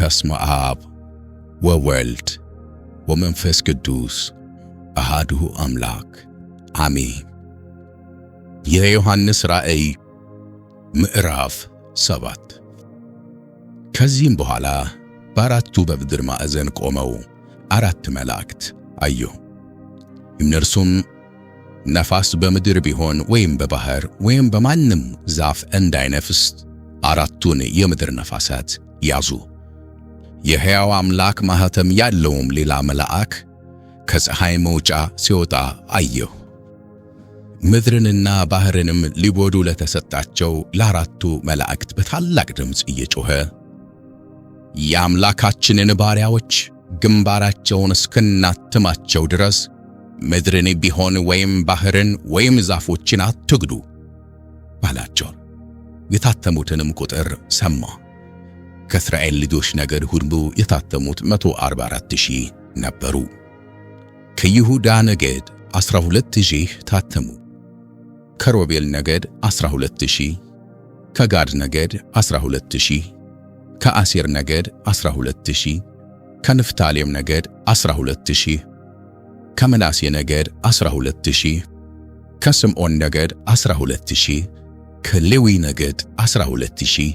በስመ አብ ወወልድ ወመንፈስ ቅዱስ አሃዱ አምላክ አሜን። የዮሐንስ ራእይ ምዕራፍ 7። ከዚህም በኋላ በአራቱ በምድር ማዕዘን ቆመው አራት መላእክት አየሁ። እነርሱም ነፋስ በምድር ቢሆን ወይም በባህር ወይም በማንም ዛፍ እንዳይነፍስ አራቱን የምድር ነፋሳት ያዙ። የሕያው አምላክ ማኅተም ያለውም ሌላ መልአክ ከፀሐይ መውጫ ሲወጣ አየሁ። ምድርንና ባሕርንም ሊጎዱ ለተሰጣቸው ለአራቱ መላእክት በታላቅ ድምፅ እየጮኸ የአምላካችንን ባሪያዎች ግንባራቸውን እስክናትማቸው ድረስ ምድርን ቢሆን ወይም ባሕርን ወይም ዛፎችን አትግዱ አላቸው። የታተሙትንም ቁጥር ሰማ። ከእስራኤል ልጆች ነገድ ሁሉ የታተሙት 144,000 ነበሩ። ከይሁዳ ነገድ 12,000 ታተሙ። ከሮቤል ነገድ 12,000፣ ከጋድ ነገድ 12,000፣ ከአሴር ነገድ 12,000፣ ከንፍታሌም ነገድ 12,000፣ ከምናሴ ነገድ 12,000፣ ከስምዖን ነገድ 12,000፣ ከሌዊ ነገድ 12,000፣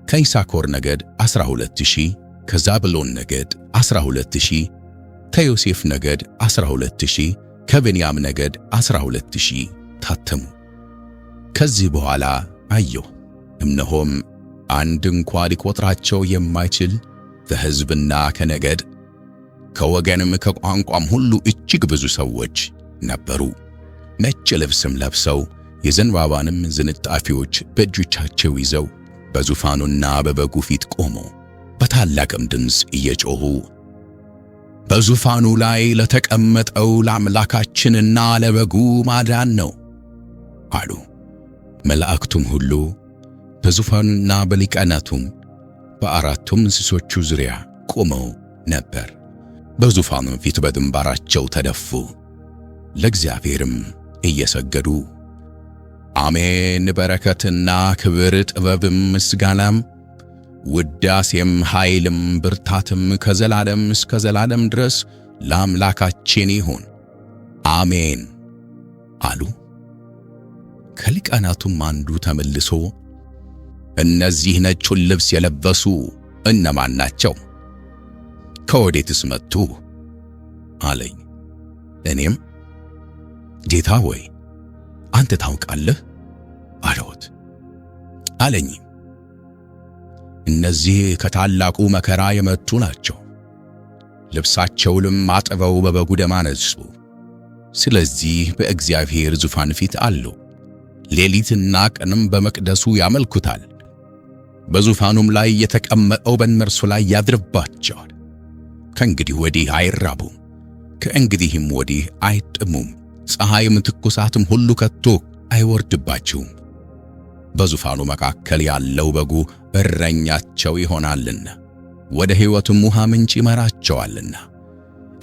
ከይሳኮር ነገድ 12,000፣ ከዛብሎን ነገድ 12,000፣ ከዮሴፍ ነገድ 12,000፣ ከብንያም ነገድ 12,000 ታተሙ። ከዚህ በኋላ አየሁ፣ እነሆም አንድ እንኳ ሊቆጥራቸው የማይችል ከሕዝብና ከነገድ ከወገንም ከቋንቋም ሁሉ እጅግ ብዙ ሰዎች ነበሩ። ነጭ ልብስም ለብሰው የዘንባባንም ዝንጣፊዎች በእጆቻቸው ይዘው በዙፋኑና በበጉ ፊት ቆመው በታላቅም ድምፅ እየጮኹ በዙፋኑ ላይ ለተቀመጠው ለአምላካችንና ለበጉ ማዳን ነው አሉ። መላእክቱም ሁሉ በዙፋኑና በሊቃናቱም በአራቱም እንስሶቹ ዙሪያ ቆመው ነበር። በዙፋኑም ፊት በግንባራቸው ተደፉ፣ ለእግዚአብሔርም እየሰገዱ አሜን፣ በረከትና ክብር ጥበብም ምስጋናም ውዳሴም ኃይልም ብርታትም ከዘላለም እስከ ዘላለም ድረስ ለአምላካችን ይሁን አሜን አሉ። ከሊቃናቱም አንዱ ተመልሶ እነዚህ ነጩን ልብስ የለበሱ እነማን ናቸው? ከወዴትስ መጡ? አለኝ። እኔም ጌታ ሆይ አንተ ታውቃለህ አልሁት። አለኝ እነዚህ ከታላቁ መከራ የመጡ ናቸው። ልብሳቸውንም አጥበው በበጉ ደም አነጹ። ስለዚህ በእግዚአብሔር ዙፋን ፊት አሉ። ሌሊትና ቀንም በመቅደሱ ያመልኩታል። በዙፋኑም ላይ የተቀመጠው በእነርሱ ላይ ያድርባቸዋል። ከእንግዲህ ወዲህ አይራቡም፣ ከእንግዲህም ወዲህ አይጥሙም። ፀሐይም ትኩሳትም ሁሉ ከቶ አይወርድባቸውም። በዙፋኑ መካከል ያለው በጉ እረኛቸው ይሆናልና ወደ ሕይወትም ውሃ ምንጭ ይመራቸዋልና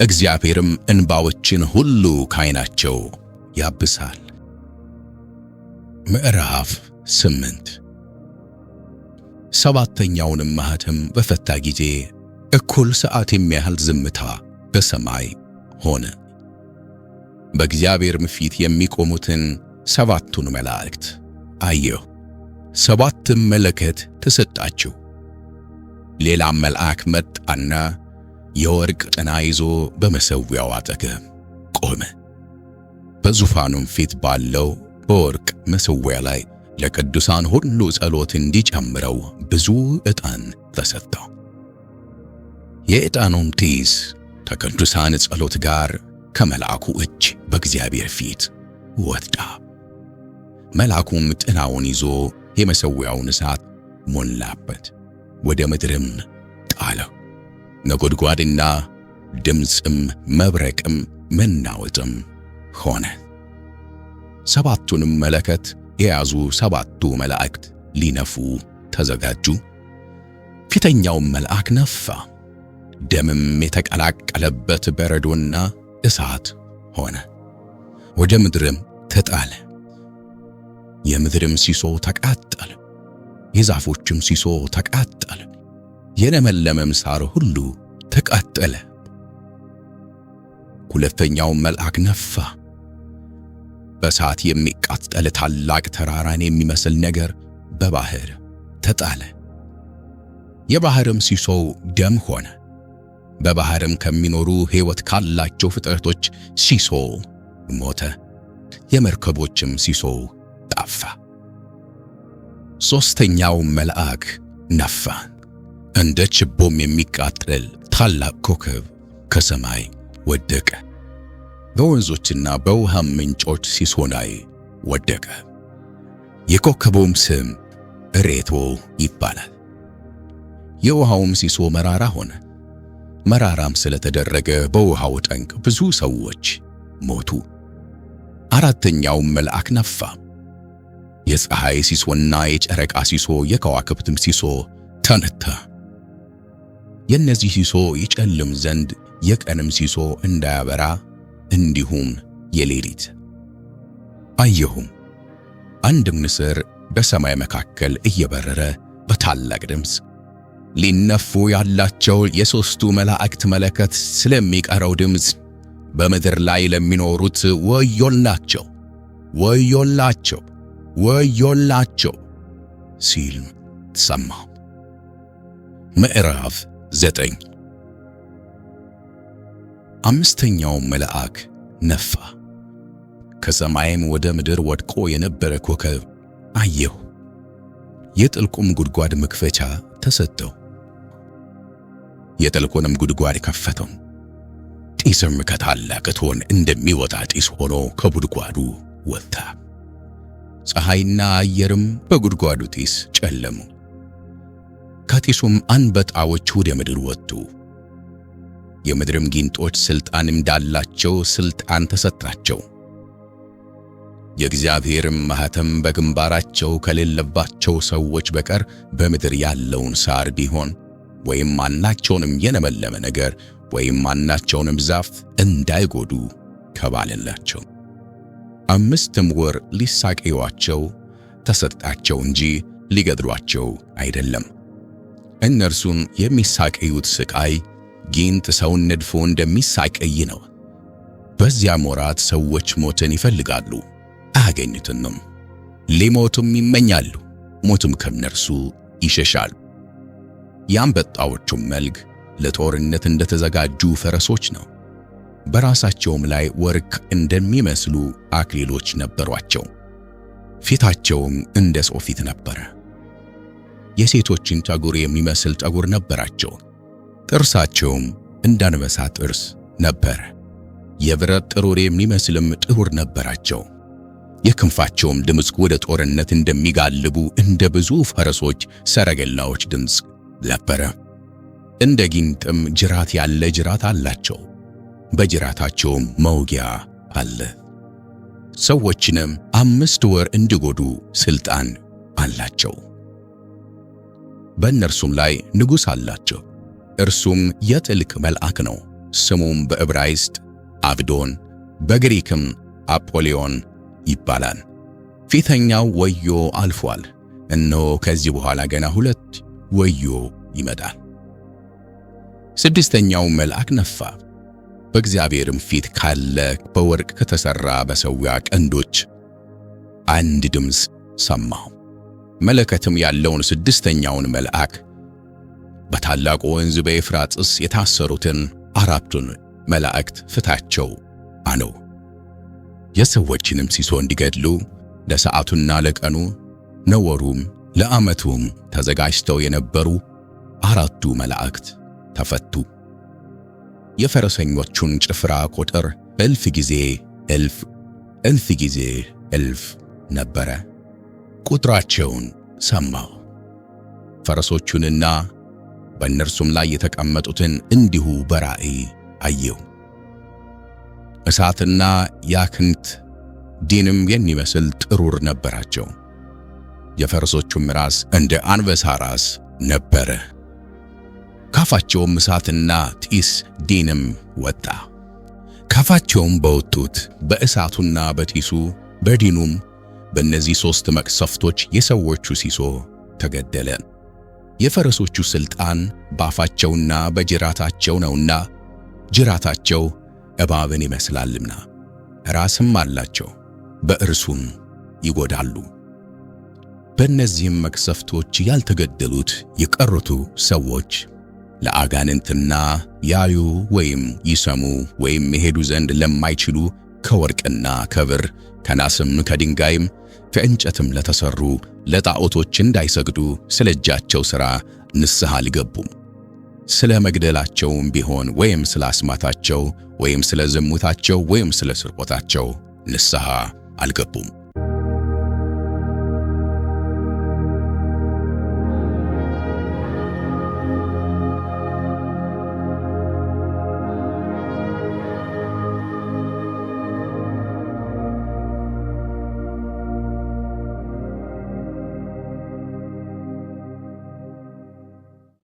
እግዚአብሔርም እንባዎችን ሁሉ ካይናቸው ያብሳል። ምዕራፍ 8። ሰባተኛውንም ማኅተም በፈታ ጊዜ እኩል ሰዓት የሚያህል ዝምታ በሰማይ ሆነ። በእግዚአብሔርም ፊት የሚቆሙትን ሰባቱን መላእክት አየሁ። ሰባትም መለከት ተሰጣቸው። ሌላም መልአክ መጣና የወርቅ ጥና ይዞ በመሠዊያው አጠገብ ቆመ። በዙፋኑም ፊት ባለው በወርቅ መሠዊያ ላይ ለቅዱሳን ሁሉ ጸሎት እንዲጨምረው ብዙ ዕጣን ተሰጠው። የዕጣኑም ጢስ ከቅዱሳን ጸሎት ጋር ከመልአኩ እጅ በእግዚአብሔር ፊት ወጣ። መልአኩም ጥናውን ይዞ የመሠዊያውን እሳት ሞላበት፣ ወደ ምድርም ጣለው። ነጎድጓድና ድምፅም መብረቅም መናወጥም ሆነ። ሰባቱንም መለከት የያዙ ሰባቱ መላእክት ሊነፉ ተዘጋጁ። ፊተኛውም መልአክ ነፋ፣ ደምም የተቀላቀለበት በረዶና እሳት ሆነ፣ ወደ ምድርም ተጣለ። የምድርም ሲሶ ተቃጠለ፣ የዛፎችም ሲሶ ተቃጠለ፣ የለመለመም ሳር ሁሉ ተቃጠለ። ሁለተኛው መልአክ ነፋ። በእሳት የሚቃጠል ታላቅ ተራራን የሚመስል ነገር በባህር ተጣለ። የባህርም ሲሶው ደም ሆነ። በባህርም ከሚኖሩ ሕይወት ካላቸው ፍጥረቶች ሲሶ ሞተ፣ የመርከቦችም ሲሶ ጠፋ። ሦስተኛው መልአክ ነፋ። እንደ ችቦም የሚቃጠል ታላቅ ኮከብ ከሰማይ ወደቀ፣ በወንዞችና በውሃም ምንጮች ሲሶ ላይ ወደቀ። የኮከቡም ስም እሬቶ ይባላል። የውሃውም ሲሶ መራራ ሆነ። መራራም ስለተደረገ በውሃው ጠንቅ ብዙ ሰዎች ሞቱ። አራተኛውም መልአክ ነፋ። የፀሐይ ሲሶና የጨረቃ ሲሶ የከዋክብትም ሲሶ ተመታ። የእነዚህ ሲሶ ይጨልም ዘንድ የቀንም ሲሶ እንዳያበራ እንዲሁም የሌሊት። አየሁም፣ አንድም ንስር በሰማይ መካከል እየበረረ በታላቅ ድምፅ ሊነፉ ያላቸው የሦስቱ መላእክት መለከት ስለሚቀረው ድምፅ በምድር ላይ ለሚኖሩት ወዮላቸው፣ ወዮላቸው፣ ወዮላቸው ሲል ሰማሁ። ምዕራፍ 9። አምስተኛው መልአክ ነፋ። ከሰማይም ወደ ምድር ወድቆ የነበረ ኮከብ አየሁ። የጥልቁም ጉድጓድ መክፈቻ ተሰጠው። የጥልቁንም ጉድጓድ ከፈተው። ጢስም ከታላቅ እቶን እንደሚወጣ ጢስ ሆኖ ከጉድጓዱ ወጣ። ፀሐይና አየርም በጉድጓዱ ጢስ ጨለሙ። ከጢሱም አንበጣዎች ወደ ምድር ወጡ። የምድርም ጊንጦች ሥልጣን እንዳላቸው ሥልጣን ተሰጣቸው። የእግዚአብሔርም ማኅተም በግንባራቸው ከሌለባቸው ሰዎች በቀር በምድር ያለውን ሳር ቢሆን ወይም ማናቸውንም የለመለመ ነገር ወይም ማናቸውንም ዛፍ እንዳይጎዱ ከባለላቸው። 5 ወር ሊሳቀዩአቸው ተሰጣቸው እንጂ ሊገድሏቸው አይደለም። እነርሱም የሚሳቀዩት ስቃይ ጊንጥ ሰውን ነድፎ እንደሚሳቀይ ነው። በዚያም ወራት ሰዎች ሞትን ይፈልጋሉ አያገኙትም፣ ሊሞቱም ይመኛሉ፣ ሞትም ከእነርሱ ይሸሻል። የአንበጣዎቹም መልክ ለጦርነት እንደተዘጋጁ ፈረሶች ነው። በራሳቸውም ላይ ወርቅ እንደሚመስሉ አክሊሎች ነበሯቸው። ፊታቸውም እንደ ሰው ፊት ነበረ። የሴቶችን ጠጉር የሚመስል ጠጉር ነበራቸው። ጥርሳቸውም እንደ አንበሳ ጥርስ ነበረ። የብረት ጥሩር የሚመስልም ጥሩር ነበራቸው። የክንፋቸውም ድምፅ ወደ ጦርነት እንደሚጋልቡ እንደ ብዙ ፈረሶች ሰረገላዎች ድምፅ ነበረ። እንደ ጊንጥም ጅራት ያለ ጅራት አላቸው። በጅራታቸውም መውጊያ አለ። ሰዎችንም 5 ወር እንዲጎዱ ሥልጣን አላቸው። በእነርሱም ላይ ንጉሥ አላቸው። እርሱም የጥልቅ መልአክ ነው። ስሙም በዕብራይስጥ አብዶን በግሪክም አጶሊዮን ይባላል። ፊተኛው ወዮ አልፏል። እነሆ ከዚህ በኋላ ገና 2 ወዮ ይመጣል። ስድስተኛው መልአክ ነፋ። በእግዚአብሔርም ፊት ካለ በወርቅ ከተሠራ መሠዊያ ቀንዶች አንድ ድምፅ ሰማሁ። መለከትም ያለውን ስድስተኛውን መልአክ በታላቁ ወንዝ በኤፍራጥስ የታሰሩትን 4ቱን መላእክት ፍታቸው አለው። የሰዎችንም ሲሶ እንዲገድሉ ለሰዓቱና ለቀኑ ለወሩም ለዓመቱም ተዘጋጅተው የነበሩ 4ቱ መላእክት ተፈቱ። የፈረሰኞቹን ጭፍራ ቁጥር 1000 ጊዜ 1000 1000 ጊዜ 1000 ነበረ። ቁጥራቸውን ሰማሁ። ፈረሶቹንና በእነርሱም ላይ የተቀመጡትን እንዲሁ በራእይ አየሁ። እሳትና ያክንት ዲንም የሚመስል ጥሩር ነበራቸው። የፈረሶቹም ራስ እንደ አንበሳ ራስ ነበረ። ካፋቸውም እሳትና ጢስ ዲንም ወጣ። ካፋቸውም በወጡት በእሳቱና በጢሱ በዲኑም በእነዚህ 3 መቅሰፍቶች የሰዎቹ ሲሶ ተገደለ። የፈረሶቹ ሥልጣን ባፋቸውና በጅራታቸው ነውና ጅራታቸው እባብን ይመስላልና ራስም አላቸው፣ በእርሱም ይጎዳሉ። በእነዚህም መቅሰፍቶች ያልተገደሉት የቀሩቱ ሰዎች ለአጋንንትና ያዩ ወይም ይሰሙ ወይም ይሄዱ ዘንድ ለማይችሉ ከወርቅና ከብር ከናስም ከድንጋይም ከእንጨትም ለተሰሩ ለጣዖቶች እንዳይሰግዱ ስለ እጃቸው ሥራ ንስሐ አልገቡም። ስለ መግደላቸውም ቢሆን ወይም ስለ አስማታቸው ወይም ስለ ዝሙታቸው ወይም ስለ ስርቆታቸው ንስሐ አልገቡም።